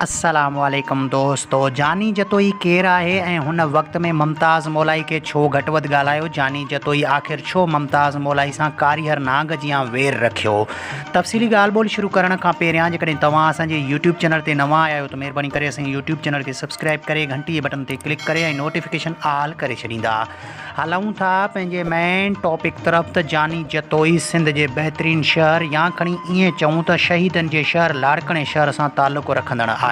السلام عليڪم دوستو جاني جتوئي ڪير آهي ۽ هن وقت ۾ ممتاز مولائي کي ڇو گهٽ وڌ ڳالهايو جاني جتوئي آخر ڇو ممتاز مولائي سان ڪاريهر نانگ جيان وير رکيو تفصيلي ڳالهه ٻولهه شروع ڪرڻ کان پهريان جيڪڏهن توهان اسان جي يوٽيوب چينل تي نوان آيا آهيو ته مهرباني ڪري اسان جي يوٽيوب چينل کي سبسڪرائب ڪري گهنٽي جي بٽن تي ڪلڪ ڪري ۽ نوٽيفڪيشن آل ڪري ڇڏيندا هلون ٿا پنهنجي مين ٽاپڪ طرف ته جاني جتوئي سنڌ جي بهترين شهر يا کڻي ائين چئون ته شهيدن جي شهر لاڙڪاڻي شهر سان تعلق رکندڙ آهي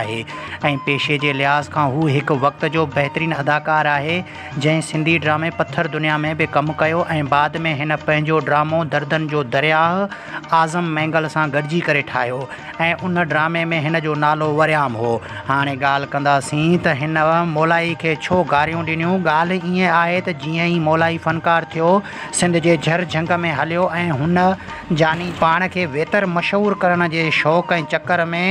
۽ پيشي جي لحاظ کان هو هڪ وقت جو بهترين اداڪار آهي جنهن سنڌي ڊرامي پٿر دنيا ۾ به ڪم ڪيو ۽ بعد ۾ هن پنهنجو ڊرامو دردن جو درياهه اعظم مينگل سان گڏجي ڪري ٺاهيو ۽ ان ڊرامي ۾ هن جو نالو وريام هو. هاڻي ڳالهه ڪنداسين ته هن مولائي کي ڇو گاريون ڏنيون. ڳالهه ائين آهي ته جيئن ئي مولائي فنڪار ٿيو، سنڌ جي جھر جھنگ ۾ هليو ۽ هن جاني پاڻ کي ويتر مشهور ڪرڻ جي شوق ۽ چڪر ۾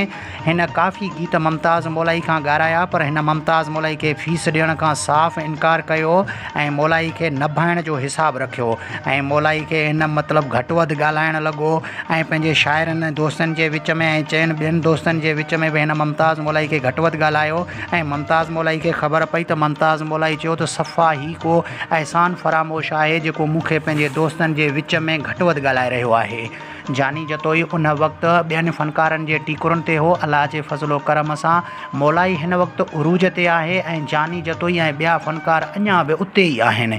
هن ڪافي گيت ممتاز مولائي کان ڳارايا پر هن ممتاز مولائي کي فيس ڏيڻ کان صاف انڪار ڪيو ۽ مولائي کي نڀائڻ جو حساب رکيو ۽ مولائي کي هن مطلب گهٽ وڌ ڳالهائڻ لڳو ۽ پنهنجي شاعرن ۽ دوستن جي وچ ۾ ۽ چئن ٻين دوستن جي وچ ۾ به هن ممتاز مولائي کي گهٽ وڌ ڳالهايو ۽ ممتاز مولائي کي خبر پئي ته ممتاز مولائي چيو ته صفا هي ڪو احسان فراموش آهي جيڪو مون کي پنهنجي دوستن جي وچ ۾ گهٽ وڌ ڳالهائي رهيو آهي. جاني جتوئي ان وقت ٻين فنڪارن جي ٽيڪرن تي هو الله جي فضل و ڪرم سان مولائي هن وقت عروج تي آهي ۽ جاني جتوئي ۽ ٻيا فنڪار اڃا به اتي ئي آهن.